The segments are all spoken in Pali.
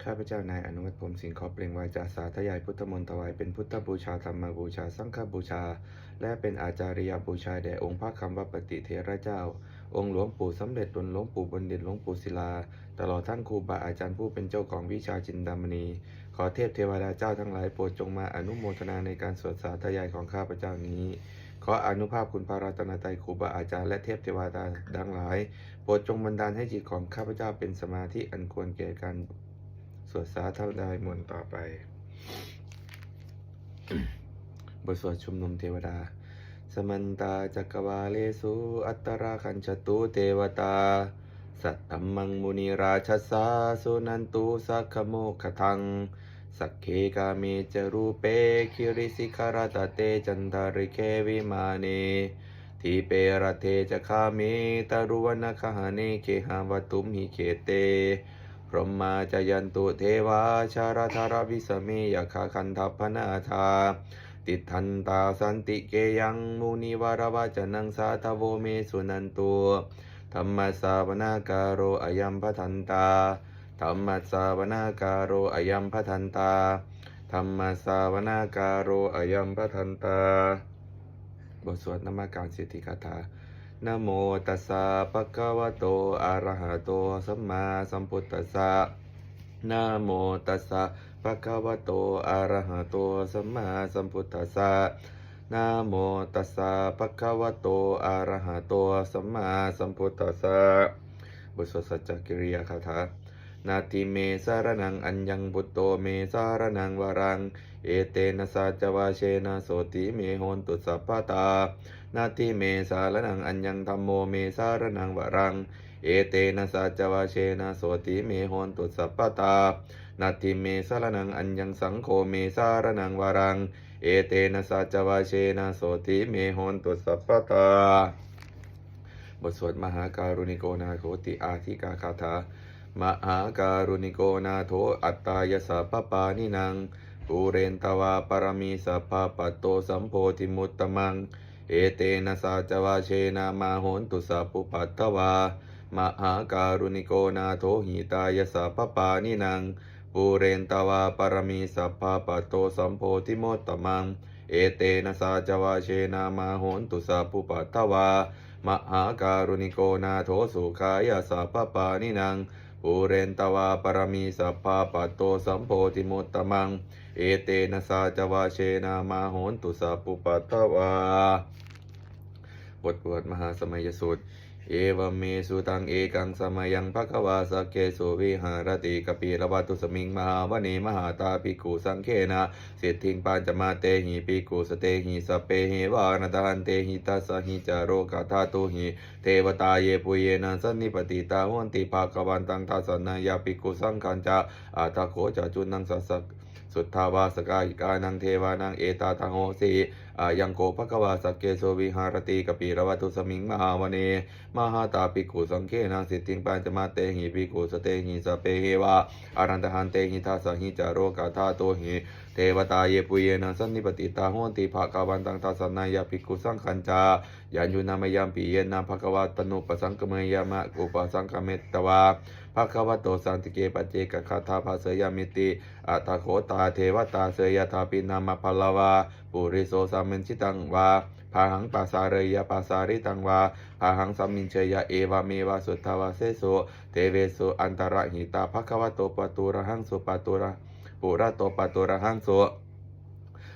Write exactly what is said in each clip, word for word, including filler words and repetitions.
ข้าพเจ้านายอนุวัฒน์ พรหมสิงห์ ขอเปล่งวาจาสาธยายพุทธมนต์ ถวายเป็นพุทธบูชา ธรรมบูชา สังฆบูชา และเป็นอาจาริยบูชาแด่องค์พระควัมปติเถระเจ้า องค์หลวงปู่สำเร็จลุน หลวงปู่บัณฑิต หลวงปู่ศิลา ตลอดทั้งครูบาอาจารย์ผู้เป็นเจ้าของวิชาจินดามณี ขอเทพเทวดาเจ้าทั้งหลายโปรดจงมาอนุโมทนาในการสวดสาธยายของข้าพเจ้านี้ ขออานุภาพคุณพระรัตนตรัย ครูบาอาจารย์ และเทพเทวดาทั้งหลาย โปรดจงบันดาลให้จิตของข้าพเจ้าเป็นสมาธิอันควรแก่การสวดสาธยายมนต์ต่อไป บทสวดชุมนุมเทวดา Samantā cakkavāḷesu atrāgacchantu devatā, saddhammaṃ munirājassa suṇantu saggamokkhadaṃ. Sagge kāme ca rūpe girisikharataṭe cantalikkhe vimāne, dīpe raṭṭhe ca gāme taruvanagahane gehavatthumhi khette, bhummā cāyantu devā jalathalavisame yakkhagandhabbanāgā, tiṭṭhantā santike yaṃ munivaravacanaṃ sādhavo me suṇantu. Dhammassavanakālo ayam bhadantā. Dhammassavanakālo ayam bhadantā. Dhammassavanakālo ayam bhadantā. บทสวดนมัสการสิทธิคาถา Namo tassa bhagavato arahato sammāsambuddhassa. Namo tassa bhagavato arahato sammāsambuddhassa. Namo tassa bhagavato arahato sammāsambuddhassa. บทสวดสัจจกิริยาคาถา Natthi me saraṇaṃ aññaṃ, buddho me saraṇaṃ varaṃ, etena saccavajjena sotthi me hontu sabbadā. Natthi me saraṇaṃ aññaṃ, dhammo me saraṇaṃ varaṃ, etena saccavajjena sotthi me hontu sabbadā. Natthi me saraṇaṃ aññaṃ, saṅgho me saraṇaṃ varaṃ, etena saccavajjena sotthi me hontu sabbadā. บทสวดมหาการุณิโกนาโถติอาทิกาคาถา Mahākāruṇiko nātho atthāya sabbapāṇinaṃ, pūretvā pāramī sabbā patto sambodhimuttamaṃ, etena saccavajjena mā hontu sabbupaddavā. Mahākāruṇiko nātho hitāya sabbapāṇinaṃ, pūretvā pāramī sabbā patto sambodhimuttamaṃ, etena saccavajjena mā hontu sabbupaddavā. Mahākāruṇiko nātho sukhāya sabbapāṇinaṃ, pūretvā pāramī sabbā patto sambodhimuttamaṃ, etena saccavajjena mā hontu sabbupaddavā. บทสวดมหาสมัยสูตร Evaṃ me sutaṃ. Ekaṃ samayaṃ bhagavā sakkesu viharati kapilavatthusmiṃ mahāvane mahatā bhikkhusaṅghena saddhiṃ pañcamattehi bhikkhusatehi sabbeheva arahantehi. Dasahi ca lokadhātūhi devatā yebhuyyena sannipatitā honti bhagavantaṃ dassanāya bhikkhusaṅghañca. Atha kho catunnaṃ suddhāvāsakāyikānaṃ devānaṃ etadahosi: Ayaṃ kho bhagavā sakkesu viharati kapilavatthusmiṃ mahāvane mahatā bhikkhusaṅghena saddhiṃ pañcamattehi bhikkhusatehi sabbeheva arahantehi. Dasahi ca lokadhātūhi devatā yebhuyyena sannipatitā honti bhagavantaṃ dassanāya bhikkhusaṅghañca. Yannūna mayampi yena bhagavā tenupasaṅkameyyāma, upasaṅkamitvā bhagavato santike paccekagāthā bhāseyyāmāti. Atha kho tā devatā seyyathāpi nāma balavā puriso sammiñjitaṃ vā bāhaṃ pasāreyya, pasāritaṃ vā bāhaṃ sammiñjeyya, evameva suddhāvāsesu devesu antarahitā bhagavato pāturahaṃsu, pātura- purato pāturahaṃsu.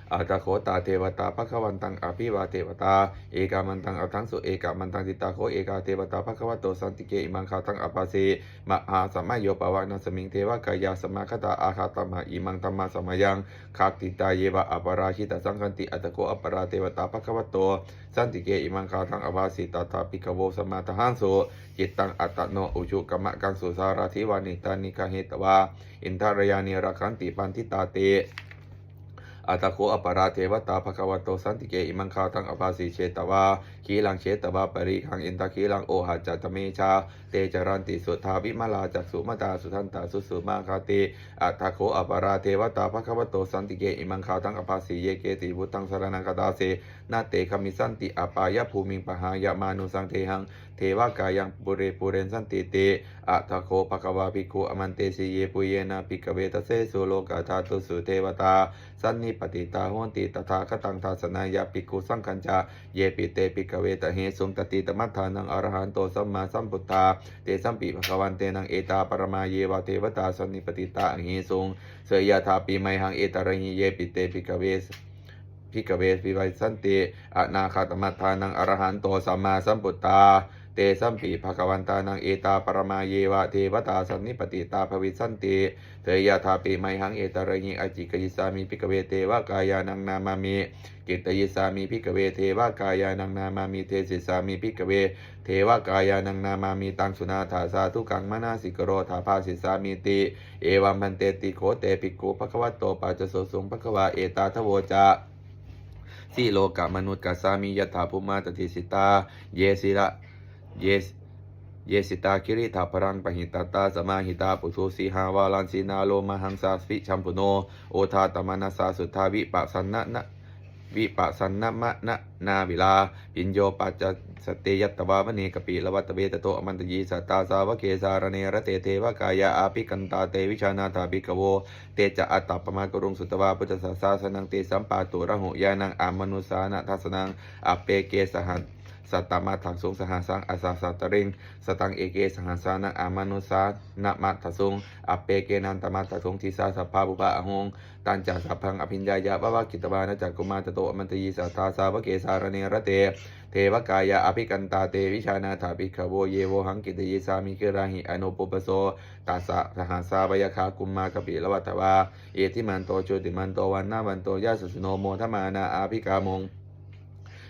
Atha kho tā devatā bhagavantaṃ abhivādetvā ekamantaṃ aṭṭhaṃsu. Ekamantaṃ ṭhitā kho ekā devatā bhagavato santike imaṃ gāthaṃ abhāsi: Mahāsamayo pavanasmiṃ, devakāyā samāgatā, āgatamha imaṃ dhammasamayaṃ, dakkhitāyeva aparājitasaṅghanti. Atha kho aparā devatā bhagavato santike imaṃ gāthaṃ abhāsi: Tatra bhikkhavo samādahaṃsu, cittaṃ attano ujukamakaṃsu, sārathīva nettāni gahetvā, indriyāni rakkhanti paṇḍitāti. Atha kho aparā devatā bhagavato santike imaṃ gāthaṃ abhāsi: Chetvā khīlaṃ chetvā palighaṃ indakhīlaṃ ohacca manejā, te caranti suddhā vimalā cakkhumatā sudantā susunāgāti. Atha kho aparā devatā bhagavato santike imaṃ gāthaṃ abhāsi: Ye keci buddhaṃ saraṇaṃ gatāse, na te gamissanti apāyabhūmiṃ, pahāya mānusaṃ dehaṃ devakāyaṃ paripūressantīti. Atha kho bhagavā bhikkhū āmantesi: Yebhuyyena bhikkhave dasesu lokadhātūsu devatā sannipatitā honti tathāgataṃ dassanāya bhikkhusaṅghañca. Yepi te bhikkhave ahesuṃ atītamaddhānaṃ arahanto sammāsambuddhā, tesampi bhagavantānaṃ etaparamāyeva devatā sannipatitā ahesuṃ, seyyathāpi mayhaṃ etarahi. Yepi te bhikkhave bhikkhave bhavissanti anāgatamaddhānaṃ arahanto sammāsambuddhā, tesampi bhagavantānaṃ etaparamāyeva devatā sannipatitā bhavissanti, seyyathāpi mayhaṃ etarahi. Ācikkhissāmi bhikkhave devakāyānaṃ nāmāni, kittayissāmi bhikkhave devakāyānaṃ nāmāni, desissāmi bhikkhave devakāyānaṃ nāmāni. Taṃ suṇātha sādhukaṃ manasikarotha bhāsissāmīti. Evaṃ bhanteti kho te bhikkhū bhagavato paccassosuṃ. Bhagavā etadavoca: Silokamanukassāmi yattha bhummā tadassitā, ye sila ye ye sitā girigabbharaṃ pahitattā samāhitā. Puthū sīhāva sallīnā lomahaṃsābhisambhuno, odātamanasā suddhā vippasanna vippasannamanāvilā. Bhiyyo pañcasate ñatvā vane kāpilavatthave, tato āmantayi satthā sāvake sāsane rate: Devakāyā abhikkantā, te vijānātha bhikkhavo. Te ca ātappamakaruṃ sutvā buddhassa sāsanaṃ, tesampāturahu ñāṇaṃ amanussāna dassanaṃ. Appeke sahassamabhinanduṃ sahassaṃ atha sattariṃ, sataṃ eke sahassānaṃ amanussānamaddasuṃ, appekenantamaddakkhuṃ disā sabbā phuṭā ahuṃ. Tañca sabbaṃ abhiññāya vavakkhitvāna cakkhumā, tato āmantayi satthā sāvake sāsane rate: Devakāyā abhikkantā, te vijānātha bhikkhavo. Ye vohaṃ kittayissāmi girāhi anupubbaso, tattha sahassā ca yakkhā bhummā kāpilavatthavā, iddhimanto jutimanto vaṇṇavanto yasassino, modamānā abhikkāmuṃ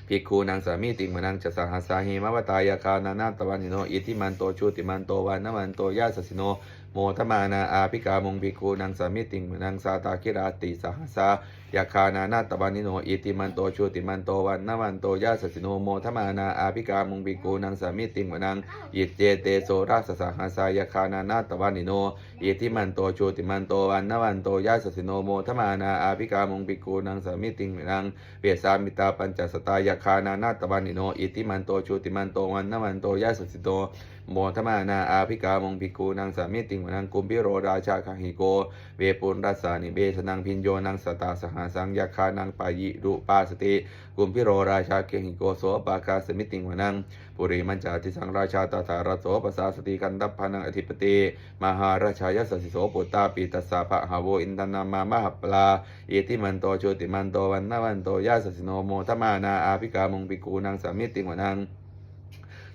bhikkhūnaṃ samitiṃ vanaṃ. Chasahassā hemavatā yakkhā nānattavaṇṇino, iddhimanto jutimanto vaṇṇavanto yasassino, modamānā abhikkāmuṃ bhikkhūnaṃ samitiṃ vanaṃ. Sātāgirā tisahassā yakkhā nānattavaṇṇino, iddhimanto jutimanto vaṇṇavanto yasassino, modamānā abhikkāmuṃ bhikkhūnaṃ samitiṃ vanaṃ. Iccete soḷasasahassā yakkhā nānattavaṇṇino, iddhimanto jutimanto vaṇṇavanto yasassino, modamānā abhikkāmuṃ bhikkhūnaṃ samitiṃ vanaṃ. Vessāmittā pañcasatā yakkhā nānattavaṇṇino, iddhimanto jutimanto vaṇṇavanto yasassino, modamānā abhikkāmuṃ bhikkhūnaṃ samitiṃ vanaṃ. Kumbhīro rājagahiko vepullassa nivesanaṃ, bhiyyo naṃ satasahassaṃ yakkhānaṃ payirupāsati, kumbhīro rājagahiko sopāga samitiṃ vanaṃ. Purimañca disaṃ rājā dhataraṭṭho pasāsati, gandhabbānaṃ ādhipati mahārājā yasassi so. Puttāpi tassa bahavo indanāmā mahabbalā, iddhimanto jutimanto vaṇṇavanto yasassino, modamānā abhikkāmuṃ bhikkhūnaṃ samitiṃ vanaṃ.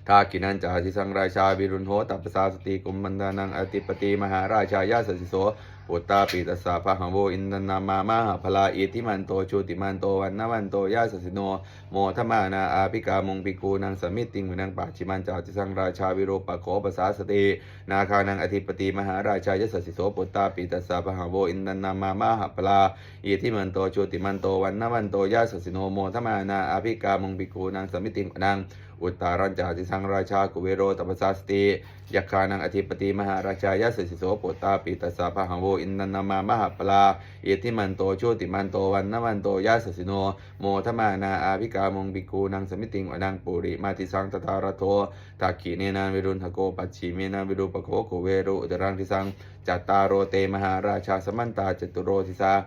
Dakkhiṇañca disaṃ rājā virūḷho tappasāsati, kumbhaṇḍānaṃ ādhipati mahārājā yasassi so. Puttāpi tassa bahavo indanāmā mahabbalā, iddhimanto jutimanto vaṇṇavanto yasassino, modamānā abhikkāmuṃ bhikkhūnaṃ samitiṃ vanaṃ. Pacchimañca disaṃ rājā virūpakkho pasāsati, nāgānaṃ ādhipati mahārājā yasassi so. Puttāpi tassa bahavo indanāmā mahabbalā, iddhimanto jutimanto vaṇṇavanto yasassino, modamānā abhikkāmuṃ bhikkhūnaṃ samitiṃ vanaṃ. Uttarañca disaṃ rājā kuvero tappasāsati, yakkhānaṃ ādhipati mahārājā yasassi so. Puttāpi tassa bahavo indanāmā mahabbalā, iddhimanto jutimanto vaṇṇavanto yasassino, modamānā abhikkāmuṃ bhikkhūnaṃ samitiṃ vanaṃ. Purimadisaṃ dhataraṭṭho, dakkhiṇena virūḷhako, pacchimena virūpakkho, kuvero uttaraṃ disaṃ. Cattāro te mahārājā samantā caturo disā,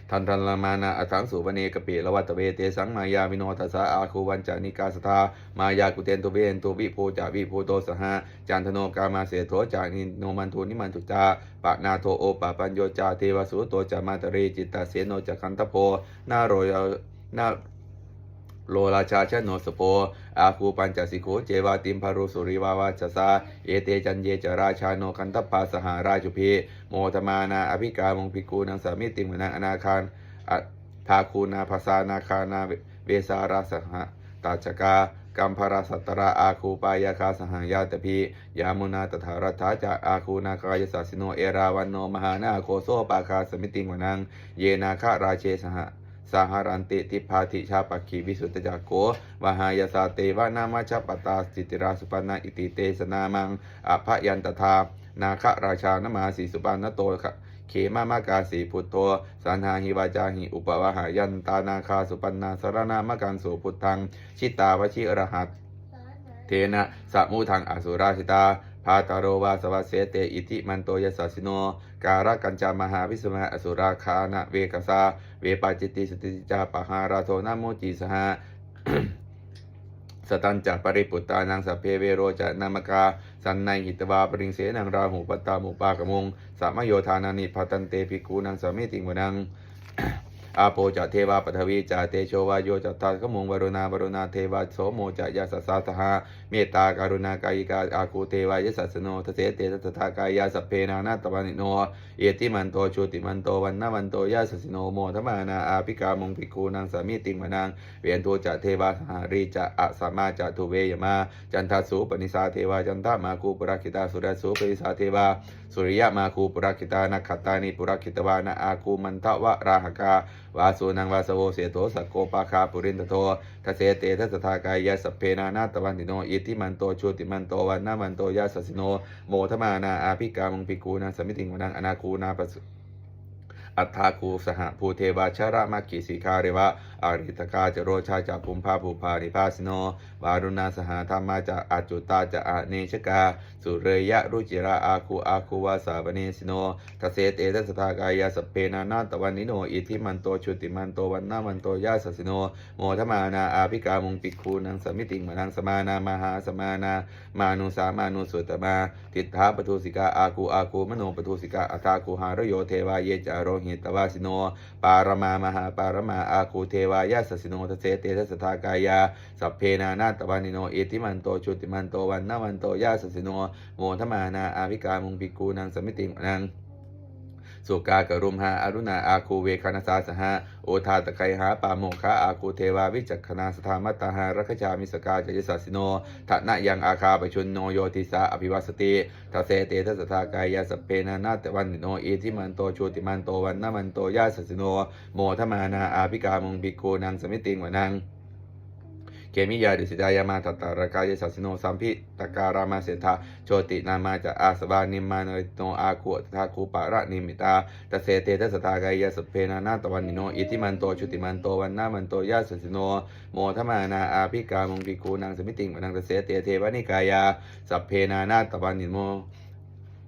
daddallamānā aṭṭhaṃsu vane kāpilavatthave. Tesaṃ māyāvino dāsā āgū vañcanikā saṭhā, māyā kuṭeṇḍu veṭeṇḍu viṭū ca viṭuṭo saha, candano kāmaseṭṭho ca kinnughaṇḍu nighaṇḍu ca, panādo opamañño ca devasūto ca mātali, cittaseno ca gandhabbo naḷo ya- naḷo rājā janosabho, āgū pañcasikho ceva timbarū suriyavacchasā. Ete caññe ca rājāno gandhabbā saha rājubhi, modamānā abhikkāmuṃ bhikkhūnaṃ samitiṃ vanaṃ. Anāgā a- āgū nābhasā nāgā nāvesā saha Sācakā Kambalassatarā āgū Pāyāgā saha ñātibhi. Yāmunā Dhataraṭṭhā ca āgū nāgā yasassino. Erāvaṇo mahānāgo sopāga samitiṃ vanaṃ. Ye nāgarāje saha saharanti dibbā dijā pakkhi visuddhacakkhū. Vāhāyasā te vanamajjhapattā citrā supaṇṇā iti tesa nāmaṃ. Abhayantadā nāgarājānamāsi supaṇṇato khemamakāsi buddho. Saṇhāhi vācāhi upavhayantā nāgā supaṇṇā saraṇamakaṃsu buddhaṃ. Jitā vajirahatthena samuddaṃ asurā sitā. Bhātaro Vāsavassete iddhimanto yasassino. Kālakañjā Mahābhismā asurā dānaveghasā. Vepacitti Sucitti ca Pahārādo Namucī saha. Satañca Baliputtānaṃ sabbe Verocanāmakā. Sannayhitvā baliṃ senaṃ Rāhubhaddamupāgamuṃ. Samayodāni bhaddante bhikkhūnaṃ samitiṃ vanaṃ. Āpo ca Devā Paṭhavī ca Tejo Vāyo ca Athāgamuṃ. Varuṇā Vāruṇā Devā Somo ca Yasasā saha. Mettākaruṇākāyikā āgū devā yasassino. Dasete dasadhā kāyā sabbe nānattavaṇṇino. Iddhimanto jutimanto vaṇṇavanto yasassino. Modamānā abhikkāmuṃ bhikkhūnaṃ samitiṃ vanaṃ. Veṇḍū ca Devā Sahalī ca Asamā ca duve Yamā. Candassūpanisā devā Candamāgū purakkhitā. Suriyassūpanisā devā Suriyamāgū purakkhitā. Nakkhattāni purakkhitvāna āgū Mandavalāhakā. Vasūnaṃ Vāsavo Seṭṭho Sakko Pāga Purindado. Dasete dasadhā kāyā sabbe nānattavaṇṇino. Iddhimanto jutimanto vaṇṇavanto yasassino. Modamānā abhikkāmuṃ bhikkhūnaṃ samitiṃ vanaṃ. Anāgū nābhisū Athāgū sahabhū devā Jalamaggisikhāriva. Ariṭṭhakā ca Rojā ca Kumbhapugghā Nibbāsino. Varuṇā Sahadhammā ca Accutā ca Anejakā. Sūleyyarucirā āgū āgū Vāsavanesino. Dasete dasadhā kāyā sabbe nānattavaṇṇino. Iddhimanto jutimanto vaṇṇavanto yasassino. Modamānā abhikkāmuṃ bhikkhūnaṃ samitiṃ vanaṃ. Samānā Mahāsamānā Mānusā Mānusuttamā. Diṭṭhapadūsikā āgū āgū Manopadūsikā. Athāgū Harayo devā ye ca Lohitavāsino. Pāramā Mahāpāramā āgū devā yasassino. Dasete dasadhā kāyā sabbe nānattavaṇṇino. Iddhimanto jutimanto vaṇṇavanto yasassino. Modamānā abhikkāmuṃ bhikkhūnaṃ samitiṃ vanaṃ. Sukkā Karumhā Aruṇā āgū Veghanasā saha. Odātagayhā Pāmokkhā āgū devā Vicakkhaṇā. Sadāmattā Hāragajā Missakā ca yasassino. Thanayaṃ āgā Pajjunno yo disā abhivassati. Dasete dasadhā kāyā sabbe nānattavaṇṇino. Iddhimanto jutimanto vaṇṇavanto yasassino. Modamānā abhikkāmuṃ bhikkhūnaṃ samitiṃ vanaṃ. Khemiyā Tusitā Yāmā Thaddharagā yasassino. Lambitakā Lāmaseṭṭhā Jotināmā ca Āsavā. Nimmānaratino āgū Athāgū Paranimmitā. Dasete dasadhā kāyā sabbe nānattavaṇṇino. Iddhimanto jutimanto vaṇṇavanto yasassino. Modamānā abhikkāmuṃ bhikkhūnaṃ samitiṃ vanaṃ. Dasete devanikāyā sabbe nānattavaṇṇino.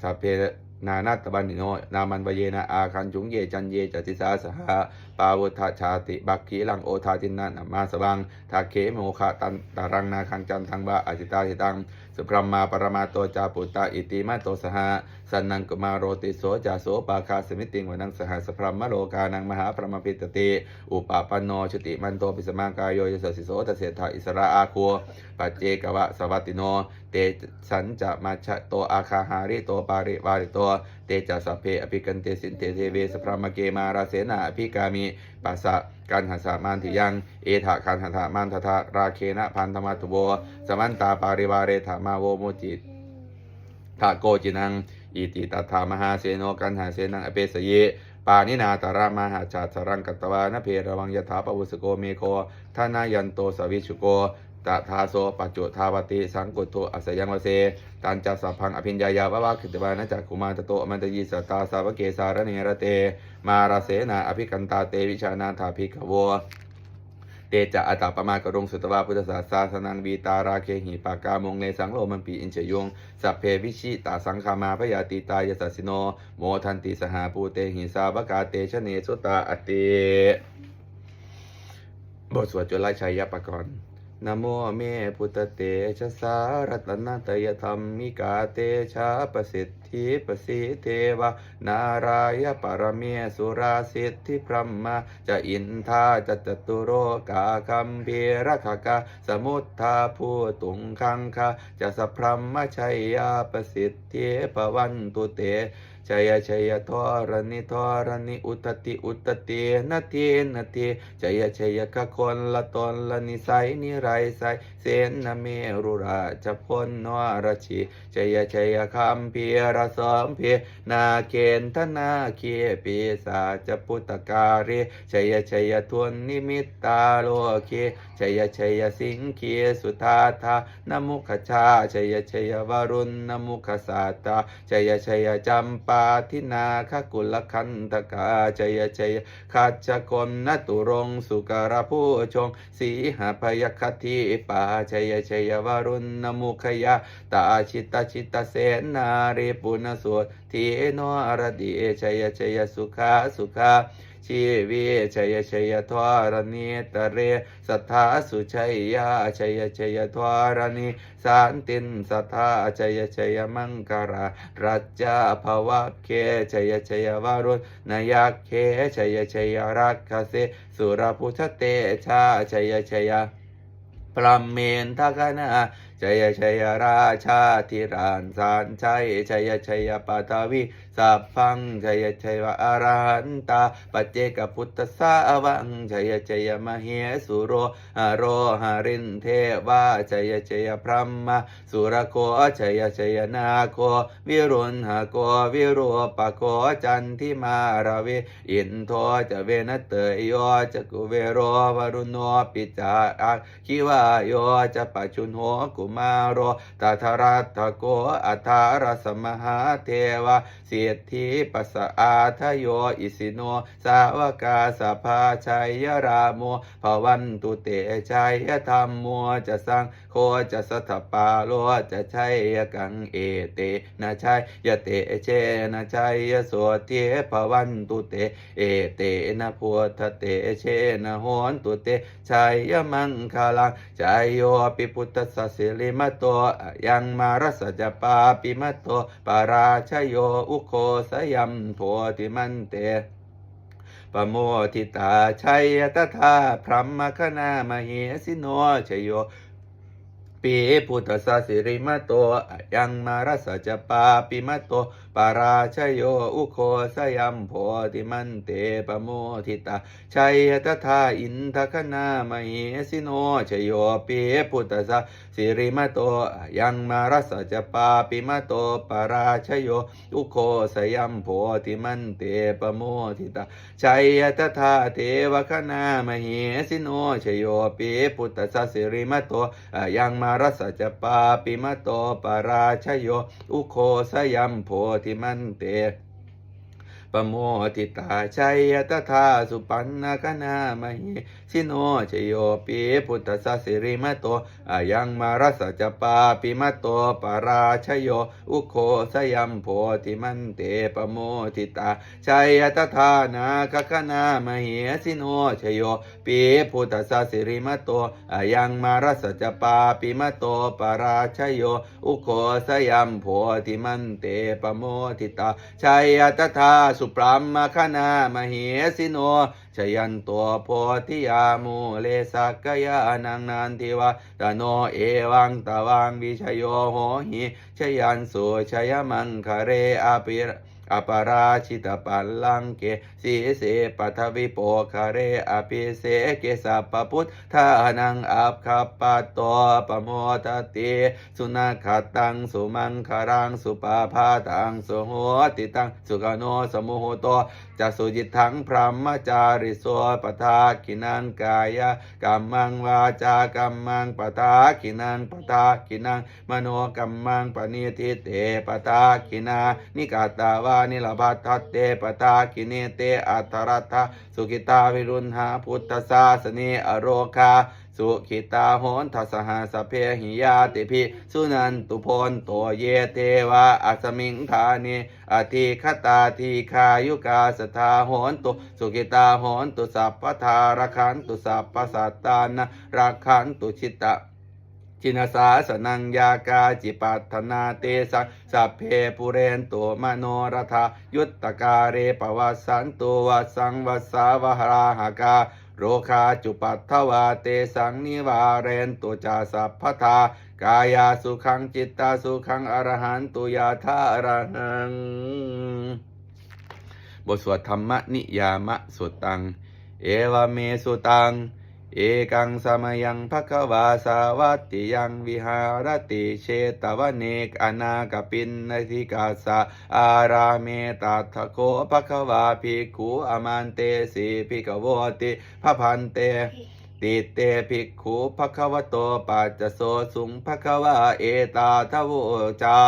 Sabbe nānattavaṇṇino. Nāmanvayena āgañchuṃ ye caññe ca disā saha. Pavutthajātimakkhilaṃ Odātiṇṇamanāsavaṃ. Dakkhemoghataraṃ nāgaṃ Candaṃva asitātitaṃ. Subrahmā Paramatto ca Puttā Iddhimato saha. Sanaṅkumāro Tisso ca Sopāga samitiṃ vanaṃ. Sahassabrahmalokānaṃ Mahābrahmābhitiṭṭhati. Upapanno jutimanto bhismākāyo yasassi so. Dasettha issarā āgū paccekavasavattino. Tesañca majjhato āgā Hārito Parivārito. Te ca sabbe abhikkante sinde deve sabrahmake. Mārasenā abhikkāmi passa kaṇhassa mandiyaṃ. Etha gaṇhatha bandhatha rāgena bandhamatthu vo. Samantā parivāretha mā vo muñcittha koci naṃ. Iti tattha mahāseno kaṇhasenaṃ apesayi. Pāṇinā talamāhacca saraṃ katvāna bheravaṃ. Yathā pāvussako megho thanayanto savijjuko. Tadā so paccudāvatti saṅkuddho asayaṃvase. Tañca sabbaṃ abhiññāya vavakkhitvāna cakkhumā. Tato āmantayi satthā sāvake sāsane rate. Mārasenā abhikkantā te vijānātha bhikkhavo. Te ca ātappamakaruṃ sutvā buddhassa sāsanaṃ. Vītarāgehi pakkāmuṃ nesaṃ lomampi iñjayuṃ. Sabbe vijitasaṅgāmā bhayātītā yasassino. Modanti saha bhūtehi sāvakā te janesutāti. บทสวดจุลชัยปกรณ์ Namo me buddhatejasā ratanattayadhammikā tejapasiddhi pasīdevā nārāyaparamesurā siddhibrahmā ca indā ca catulokā gambhīrakkhakā samuddā bhūtuṅgaṅgā ca sabrahmajayapasiddhi bhavantu te. Jaya jaya dharaṇi dharaṇī udadhi udadhī nadī nadī. Jaya jaya gagonlatonlanisai niraisai sennamerurājaponnorajī. Jaya jaya gambhīrasombhī nāgendanāgī pisācabhūtakālī. Jaya jaya dunnimittarogī. Jaya jaya siṅgī sudādānamukhajā. Jaya jaya varuṇṇamukhasātrā. Jaya jaya campādināgakulagandhakā. Jaya jaya gajjagonnaturaṅga sukarabhujaṅga sīhabyagghadīpā. Jaya jaya varuṇṇamukhayātrā jita jita sennārī puna suddhi noradī. Jaya jaya sukhā sukhā jīvī. Jaya jaya dharaṇītale sadā sujayā. Jaya jaya dharaṇī santin sadā. Jaya jaya maṅkarajajjhā bhavagge. Jaya jaya varuṇṇayakkhe. Jaya jaya rakkhase surabhujatejā. Jaya jaya brahmendagaṇā. Jaya jaya rājādhirāja sanjaya. Jaya jaya paṭhaviṃ sabbaṃ. Jaya jaya arahantā paccekabuddhasāvaṃ. Jaya jaya mahesuro haro harindevā. Jaya jaya brahmā surakkho. Jaya jaya nāgo virūḷhako virūpakkho candimā ravi indo ca venateyyo ca kuvero varuṇopi ca aggi vāyo ca pājuṇho kumāro dhataraṭṭhako aṭṭhārasa mahādevā siddhitāpasaādayo isino sāvakā sabbā. Jaya rāmo bhavantu te. Jaya dhammo ca saṅgho ca dasapālo ca jayakaṃ. Etena jayatejena jayasotthī bhavantu te. Etena buddhatejena hotu te jayamaṅgalaṃ. Jayopi buddhassa sirīmato ayaṃ mārassa ca pāpimato parājayo ugghosayaṃ bodhimaṇḍe pamoditā. Jaya tadā brahmagaṇā mahesino. Jayopi buddhassa sirīmato ayaṃ mārassa ca pāpimato parājayo ugghosayaṃ bodhimaṇḍe pamoditā. Jaya tadā indagaṇā mahesino. Jayopi buddhassa sirīmato ayaṃ mārassa ca pāpimato parājayo ugghosayaṃ bodhimaṇḍe pamoditā. Jaya tadā devagaṇā mahesino. Jayopi buddhassa sirīmato ayaṃ mārassa ca pāpimato parājayo ugghosayaṃ bodhimaṇḍe pamoditā. Jaya tadā supaṇṇagaṇā mahesino. Jayopi buddhassa sirīmato ayaṃ mārassa ca pāpimato parājayo ugghosayaṃ bodhimaṇḍe pamoditā. Jaya tadā nāgagaṇā mahesino. Jayopi buddhassa sirīmato ayaṃ mārassa ca pāpimato parājayo ugghosayaṃ bodhimaṇḍe pamoditā. Jaya tadā subrahmagaṇā mahesino. Jayanto bodhiyā mūle sakyānaṃ nandivaḍḍhano evaṃ tvaṃ vijayo hohi jayassu jayamaṅgale abhi aparājitapallaṅke sīse paṭhavipokkhare abhiseke sabbabuddhānaṃ aggappatto pamodati. Sunakkhattaṃ sumaṅgalaṃ supabhātaṃ suhuṭṭhitaṃ sukhaṇo sumuhutto ca suyiṭṭhaṃ brahmacārisu padakkhiṇaṃ kāyakammaṃ vācākammaṃ padakkhiṇaṃ padakkhiṇaṃ manokammaṃ paṇidhī te padakkhiṇāni katvāna labhantatthe padakkhiṇe. Te atthaladdhā sukhitā viruḷhā buddhasāsane arogā sukhitā hotha saha sabbehi ñātibhi. Suṇantu bhonto ye devā asmiṃ ṭhāne adhigatā dīghāyukā sadā hontu sukhitā hontu sabbadā rakkhantu sabbasattānaṃ rakkhantu jita jinasāsanaṃ. Yā kāci patthanā tesaṃ sabbe pūrentu manorathā. Yuttakāle pavassantu vassaṃ vassāvalāhakā. rogā cupaddavā tesaṃ nivārentu ca sabbadā. Kāyasukhaṃ cittasukhaṃ arahantu yathārahaṃ. บทสวดธรรมนิยามสุตตัง Evaṃ me sutaṃ. Ekaṃ samayaṃ bhagavā sāvatthiyaṃ viharati jetavane anāthapiṇḍikassa ārāme. Tatra kho bhagavā bhikkhū āmantesi bhikkhavoti. Bhadante ti te bhikkhū bhagavato paccassosuṃ. Bhagavā etadavoca.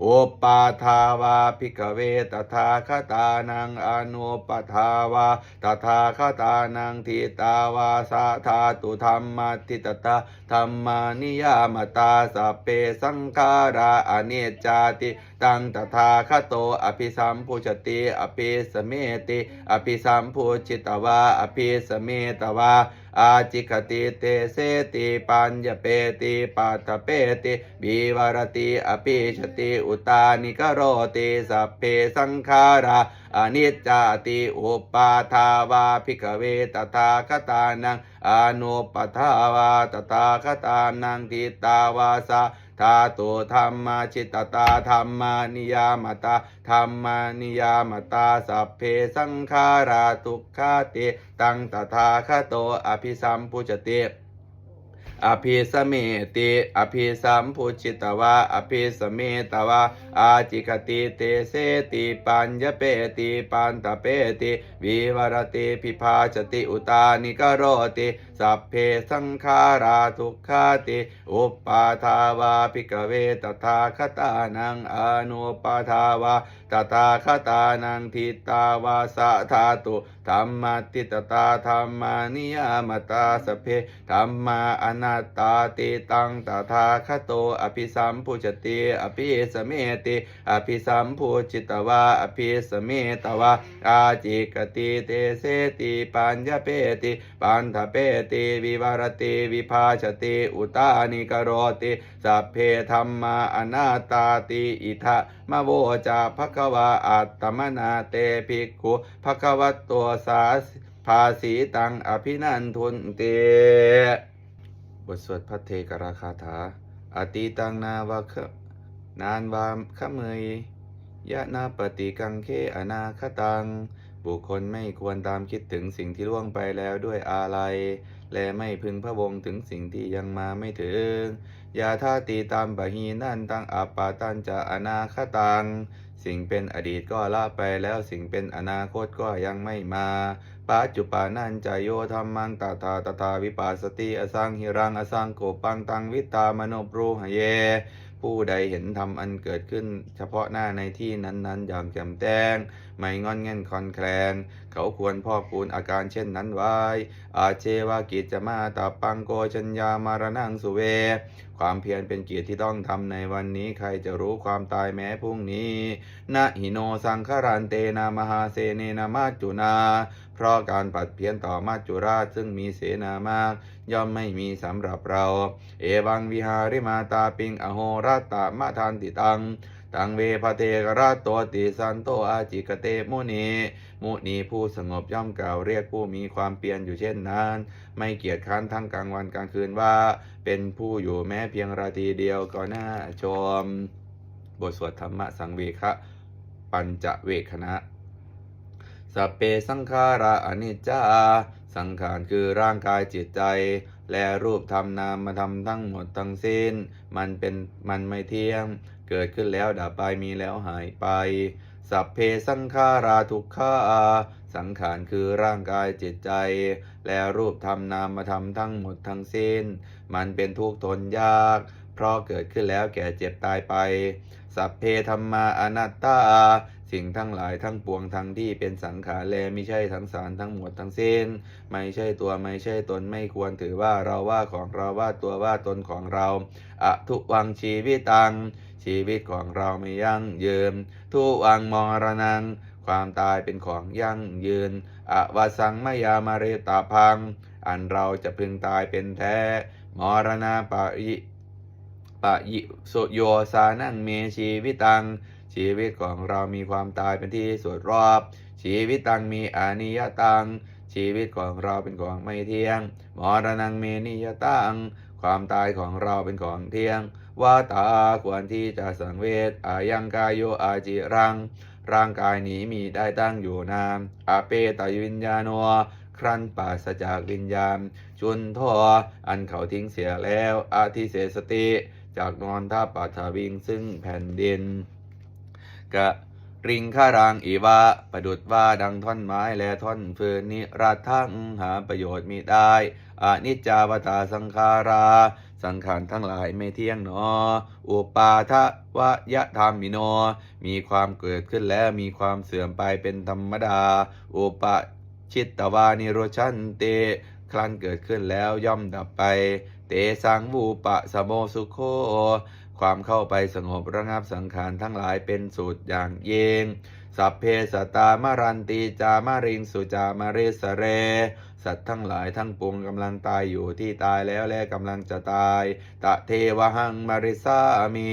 Uppādā vā bhikkhave tathāgatānaṃ anuppādā vā tathāgatānaṃ ṭhitāva sā dhātu dhammaṭṭhitatā dhammaniyāmatā sabbe saṅkhārā aniccāti. Taṃ tathāgato abhisambujjhati abhisameti. Abhisambujjhitvā abhisametvā ācikkhati deseti paññapeti paṭṭhapeti vivarati abhijjhati uttānīkaroti sabbe saṅkhārā aniccāti. Uppādā vā bhikkhave tathāgatānaṃ anuppādā vā tathāgatānaṃ ṭhitāva sā dhātu dhammaṭṭhitatā dhammaniyāmatā dhammaniyāmatā sabbe saṅkhārā dukkhāti. Taṃ tathāgato abhisambujjhati abhisameti. Abhisambujjhitvā abhisametvā ācikkhati deseti paññapeti paṭṭhapeti vivarati vibhajati uttānīkaroti sabbe saṅkhārā dukkhāti. Uppādā vā bhikkhave tathāgatānaṃ anuppādā vā tathāgatānaṃ ṭhitāva sā dhātu dhammaṭṭhitatā dhammaniyāmatā sabbe dhammā anattāti. Taṃ tathāgato abhisambujjhati abhisameti. Abhisambujjhitvā abhisametvā ācikkhati deseti paññapeti paṭṭhapeti vivarati vibhajati uttānīkaroti sabbe dhammā anattāti. Idamavoca bhagavā. Attamanā te bhikkhū bhagavato sā bhāsitaṃ abhinandunti. บทสวดภัทเทกรคาถา Atītaṃ nānvāgameyya nappaṭikaṅkhe anāgataṃ. บุคคลไม่ควรตามคิดถึงสิ่งที่ล่วงไปแล้วด้วยอาลัย และไม่พึงพะวงถึงสิ่งที่ยังมาไม่ถึง Yadatītampahīnantaṃ appattañca anāgataṃ. สิ่งเป็นอดีตก็ละไปแล้ว สิ่งเป็นอนาคตก็ยังไม่มา Paccuppannañca yo dhammaṃ tattha tattha vipassati, asaṃhiraṃ asaṅkuppaṃ taṃ viddhā manubrūhaye. ผู้ใดเห็นธรรมอันเกิดขึ้นเฉพาะหน้าในที่นั้นๆ อย่างแจ่มแจ้ง ไม่ง่อนแง่นคลอนแคลน เขาควรพอกพูนอาการเช่นนั้นไว้ Ajjeva kiccamātappaṃ ko jaññā maraṇaṃ suve. ความเพียรเป็นกิจที่ต้องทำในวันนี้ ใครจะรู้ความตายแม้พรุ่งนี้ Na hi no saṅgarantena mahāsenena maccunā. เพราะการผัดเพี้ยนต่อมัจจุราชซึ่งมีเสนามาก ย่อมไม่มีสำหรับเรา Evaṃ vihārimātāpiṃ ahorattamatanditaṃ. Taṃ ve bhaddekarattoti santo ācikkhate muni. มุนีผู้สงบย่อมกล่าวเรียกผู้มีความเพียรอยู่เช่นนั้น ไม่เกียจคร้านทั้งกลางวันกลางคืนว่า เป็นผู้อยู่แม้เพียงราตรีเดียวก็น่าชม บทสวดธรรมสังเวคปัญจเวกขณะ Sabbe saṅkhārā aniccā. สังขารคือร่างกายจิตใจ และรูปธรรมนามธรรมทั้งหมดทั้งสิ้น มันเป็น มันไม่เที่ยง เกิดขึ้นแล้วดับไป มีแล้วหายไป Sabbe saṅkhārā dukkhā. สังขารคือร่างกายจิตใจ และรูปธรรมนามธรรมทั้งหมดทั้งสิ้น มันเป็นทุกข์ทนยาก เพราะเกิดขึ้นแล้วแก่เจ็บตายไป Sabbe dhammā anattā. สิ่งทั้งหลายทั้งปวงทั้งที่เป็นสังขารและมิใช่สังขารทั้งหมดทั้งสิ้น ไม่ใช่ตัวไม่ใช่ตน ไม่ควรถือว่าเราว่าของเราว่าตัวว่าตนของเรา Adhuvaṃ jīvitaṃ. ชีวิตของเราไม่ยั่งยืน Dhuvaṃ maraṇaṃ. ความตายเป็นของยั่งยืน Avassaṃ mayā maritabbaṃ. อันเราจะพึงตายเป็นแท้ Maraṇapayi payi suyo sānaṃ me jīvitaṃ. ชีวิตของเรามีความตายเป็นที่สุดรอบ Jīvitaṃ me aniyataṃ. ชีวิตของเราเป็นของไม่เที่ยง maraṇaṃ me niyataṃ ความตายของเราเป็นของเที่ยง vata ควรที่จะสังเวช ayaṃ kāyo aciraṃ ร่างกายนี้มิได้ตั้งอยู่นาน apetaviññāṇo ครั้นปราศจากวิญญาณ chuḍḍho อันเขาทิ้งเสียแล้ว adhisessati จักนอนทับ paṭhaviṃ ซึ่งแผ่นดิน kaliṅgaraṃ iva ประดุจว่าดังท่อนไม้และท่อนฟืน niratthaṃ หาประโยชน์มิได้ aniccā vata saṅkhārā สังขารทั้งหลายไม่เที่ยงหนอ uppādavayadhammino มีความเกิดขึ้นแล้วมีความเสื่อมไปเป็นธรรมดา uppajjitvā nirujjhanti ครั้นเกิดขึ้นแล้วย่อมดับไป tesaṃ vūpasamo sukho ความเข้าไปสงบระงับสังขารทั้งหลายเป็นสุขอย่างยิ่ง sabbe sattā maranti ca mariṃsu ca marissare สัตว์ทั้งหลายทั้งปวงกำลังตายอยู่ที่ตายแล้วและกำลังจะตาย tathevāhaṃ marissāmi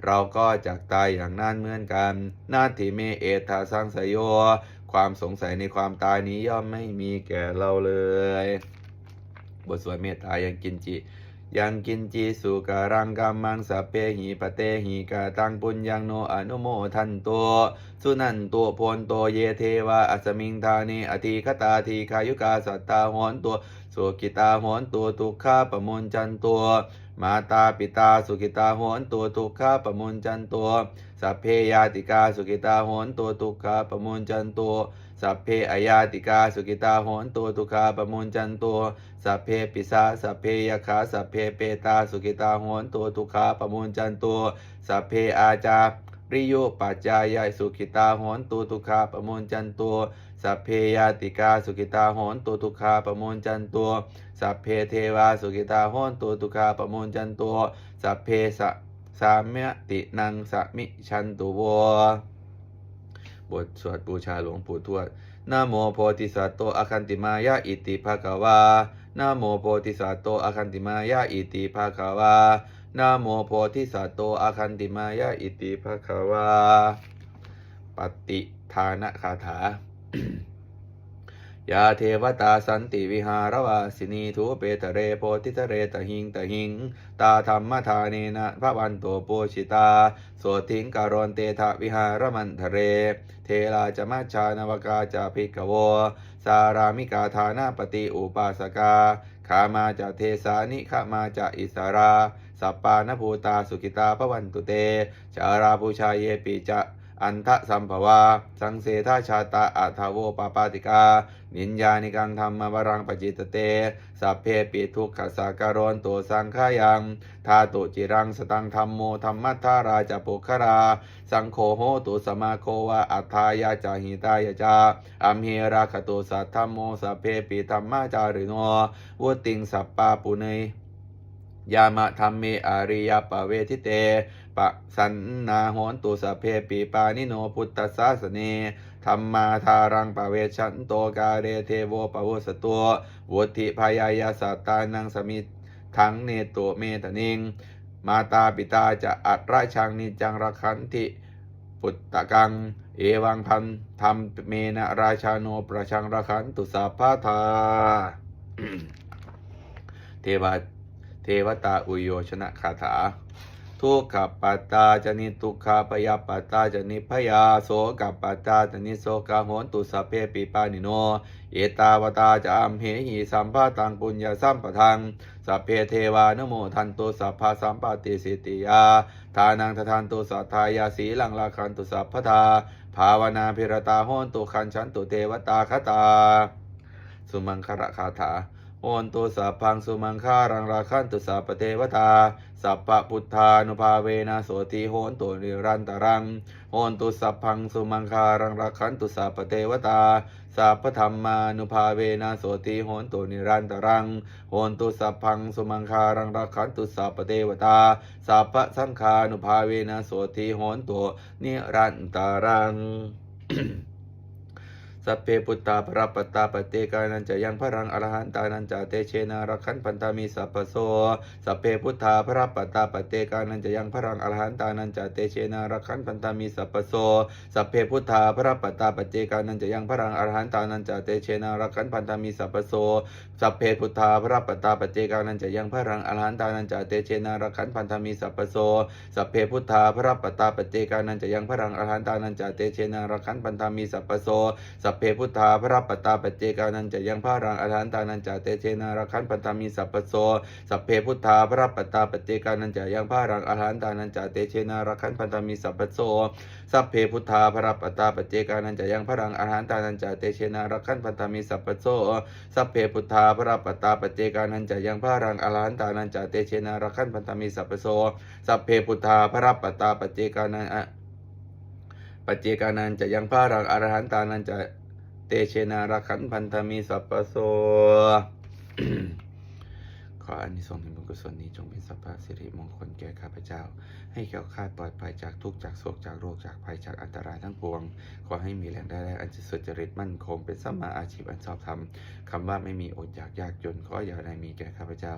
เราก็จักตายอย่างนั้นเหมือนกัน natthi me ettha saṃsayo ความสงสัยในความตายนี้ย่อมไม่มีแก่เราเลย บทสวดเมตตา ยังกิญจิ Yaṅkiñci sukaraṃ kammaṃ sabbehi patehi kataṃ puññaṃ no anumodantu suṇantu bhonto ye devā asmiṃ ṭhāne adhigatā dīghāyukā sattā hontu sukhitā hontu dukkhā pamuñcantu. Mātā pitā sukhitā hontu dukkhā pamuñcantu. Sabbe ñātikā sukhitā hontu dukkhā pamuñcantu. Sabbe aññātikā sukhitā hontu dukkhā pamuñcantu. Sabbe pisā sabbe yakkhā sabbe petā sukhitā hontu dukkhā pamuñcantu. Sabbe ācariyupajjhāyā sukhitā hontu dukkhā pamuñcantu. Sabbe ñātikā sukhitā hontu dukkhā pamuñcantu. Sabbe devā sukhitā hontu dukkhā pamuñcantu. Sabbe sa- samitiṃ samijjhantu vo. บทสวดบูชาหลวงปู่ทวด Namo bodhisatto āgantimāya iti bhagavā. Namo bodhisatto āgantimāya iti bhagavā. Namo bodhisatto āgantimāya iti bhagavā. ปัตติทานคาถา Yā devatā santi vihāravāsinī thūpe ghare bodhighare tahiṃ tahiṃ, tā dhammadānena bhavantu pūjitā, sotthiṃ karontedha vihāramaṇḍale. Therā ca majjhā navakā ca bhikkhavo, sārāmikā dānapatī upāsakā, gāmā ca desā nigamā ca issarā, sappāṇabhūtā sukhitā bhavantu te. Jalābujā yepi ca aṇḍasambhavā, saṃsedajātā athavopapātikā, niyyānikaṃ dhammavaraṃ paṭicca te, sabbepi dukkhassa karontu saṅkhayaṃ. Ṭhātu ciraṃ sataṃ dhammo, dhammaddharā ca puggalā, saṅgho hotu samaggo va, atthāya ca hitāya ca. Amhe rakkhatu saddhammo, sabbepi dhammacārino, vuḍḍhiṃ sampāpuṇeyyā ma, dhamme ariyappavedite. Pasannā hontu sabbepi, pāṇino buddhasāsane. Dhammādhāraṃ pavecchanto, kāle devo pavutthatu, vuḍḍhibhāvāya sattānaṃ, samiddhaṃ netu medaniṃ. Mātā pitā ca atrajaṃ, niccaṃ rakkhanti puttakaṃ, evaṃ dhammena rājāno, pajaṃ rakkhantu sabbadā. เทวา เทวตาอุยโยชนคาถา Dukkhappattā ca niddukkhā, bhayappattā ca nibbhayā, sokappattā ca nissokā, hontu sabbepi pāṇino. Ettāvatā ca amhehi, sambhataṃ puññasampadaṃ, sabbe devānumodantu, sabbasampattisiddhiyā. Dānaṃ dadantu saddhāya, sīlaṃ rakkhantu sabbadā, bhāvanābhiratā hontu, gacchantu devatāgatā. Sumaṅgalagāthā. Hotu sabbaṃ sumaṅgalaṃ, rakkhantu sabbadevatā, sabbabuddhānubhāvena, sotthī hontu nirantaraṃ. Hotu sabbaṃ sumaṅgalaṃ, rakkhantu sabbadevatā, sabbadhammānubhāvena, sotthī hontu nirantaraṃ. Hotu sabbaṃ sumaṅgalaṃ, rakkhantu sabbadevatā, sabbasaṅghānubhāvena, sotthī hontu nirantaraṃ. Sabbe buddhā balappattā, paccekānañca yaṃ balaṃ, arahantānañca tejena, rakkhaṃ bandhāmi sabbaso. Sabbe buddhā balappattā, paccekānañca yaṃ balaṃ, arahantānañca tejena, rakkhaṃ bandhāmi sabbaso. Sabbe buddhā balappattā, paccekānañca yaṃ balaṃ, arahantānañca tejena, rakkhaṃ bandhāmi sabbaso. Sabbe buddhā balappattā, paccekānañca yaṃ balaṃ, arahantānañca tejena, rakkhaṃ bandhāmi sabbaso. Sabbe buddhā balappattā, paccekānañca yaṃ balaṃ, arahantānañca tejena, rakkhaṃ bandhāmi sabbaso. Sabbe buddhā balappattā, paccekānañca yaṃ balaṃ, arahantānañca tejena, rakkhaṃ bandhāmi sabbaso. Sabbe buddhā balappattā, paccekānañca yaṃ balaṃ, arahantānañca tejena, rakkhaṃ bandhāmi sabbaso. Sabbe buddhā balappattā, paccekānañca yaṃ balaṃ, arahantānañca tejena, rakkhaṃ bandhāmi sabbaso. Sabbe buddhā balappattā, paccekānañca yaṃ balaṃ, arahantānañca tejena, rakkhaṃ bandhāmi sabbaso. Sabbe buddhā balappattā, paccekānañca paccekānañca yaṃ balaṃ, arahantānañca tejena, rakkhaṃ bandhāmi sabbaso. ขออานิสงส์แห่งบุญกุศลนี้จงเป็นสัพพสิริมงคลแก่ข้าพเจ้า ให้แคล้วคลาดปลอดภัยจากทุกข์จากโศกจากโรคจากภัยจากอันตรายทั้งปวง ขอให้มีแหล่งรายได้อันสุจริตมั่นคง เป็นสัมมาอาชีพอันชอบธรรม คำว่าไม่มีอดอยากยากจน ขออย่าได้มีแก่ข้าพเจ้า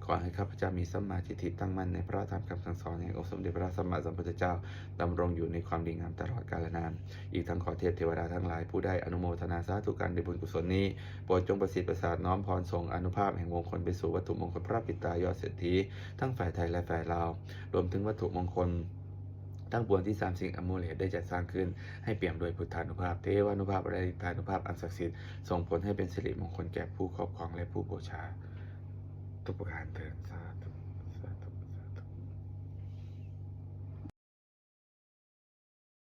ขอให้ข้าพเจ้ามีสัมมาทิฏฐิตั้งมั่นในพระธรรมคำสั่งสอนแห่งองค์สมเด็จพระสัมมาสัมพุทธเจ้า ดำรงอยู่ในความดีงามตลอดกาลนาน อีกทั้งขอเทพเทวดาทั้งหลายผู้ได้อนุโมทนาสาธุการในบุญกุศลนี้ โปรดจงประสิทธิ์ประสาทน้อมพรส่งอานุภาพแห่งมงคลไปสู่วัตถุมงคลพระปิดตายอดเศรษฐี ทั้งฝ่ายไทยและฝ่ายลาว รวมถึงวัตถุมงคลทั้งปวงที่สามสิ่งอมูเลตได้จัดสร้างขึ้น ให้เปี่ยมด้วยพุทธานุภาพ เทวานุภาพ และฤทธานุภาพอันศักดิ์สิทธิ์ ส่งผลให้เป็นสิริมงคลแก่ผู้ครอบครองและผู้บูชา ทุกประการเทอญ สาธุ